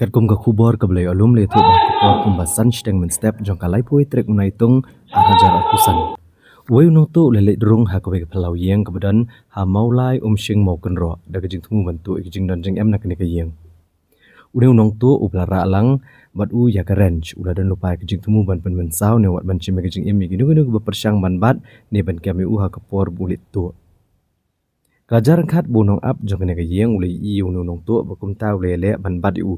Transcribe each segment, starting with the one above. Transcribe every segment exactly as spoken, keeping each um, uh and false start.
Katkum ka khubor kaba la ïoh lum, la ïathuh ba ha ka por kumba san shiteng mynstep jong ka laiphew tarik u Naitung, ar hajar arphew san, uwei u nongtuh u la leit rung ha kawei ka phyllaw ïing kaba don ha Mawlai Umshing Mawkynroh da ka jingthmu ban tuh ïa ka jingdon jingem na kane ka ïing. Une u nongtuh uba la rah lang bad u ïa ka wrench u la don lypa ïa ka jingthmu ban pynmynsaw ne wat ban shim ïa ka jingim ïa kino kino kiba pyrshang ban bat ne ban kem ïa u ha ka por ba u leit tuh. Ka la jar ryngkat ba u nongap jong kane ka ïing u la ïohi ïa une u nongtuh ba kumta u la ïaleh ban bat ïa u.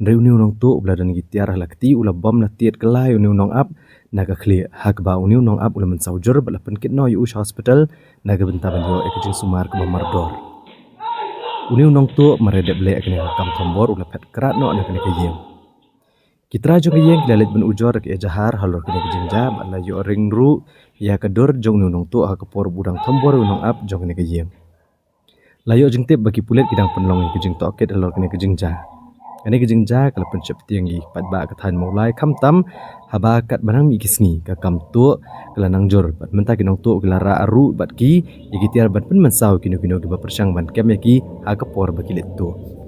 Hynrei une u nongtuh uba la don ki tiar ha la kti u la bom la tied kylla ïa une u nongap na ka khlieh, ha kaba une u nongap u la mynsaw jur bad la pynkit noh ïa u sha hospital na ka bynta ban ïoh ïa ka jingsumar kaba mardor. Une u nongtuh mar ïa dep leh ïa kane ka kam thombor u la phet krad noh na kane ka ïing. Ki trai jong ka ïing ki la leit ban ujor da ka ejahar halor kane ka jingjia bad la ïoh ring ruh ïa ka dur jong une u nongtuh ha ka por ba u dang thombor ïa u nongap jong kane ka ïing. La ïoh jingtip ba ki pulit ki dang pynlong ïa ka jingtohkit halor kane ka jingjia. Kane ka jingjia ka la pynsheptieng ïa ki paidbah ka thaiñ Mawlai, khamtam haba katba nang mih ki sngi ka kam tuh ka la nang jur bad mynta ki nongtuh ki la rah ruh bad ki ïa ki tiar ban pynmynsaw ïa kino kino kiba pyrshang ban kem ïa ki ha ka por ba ki leit tuh.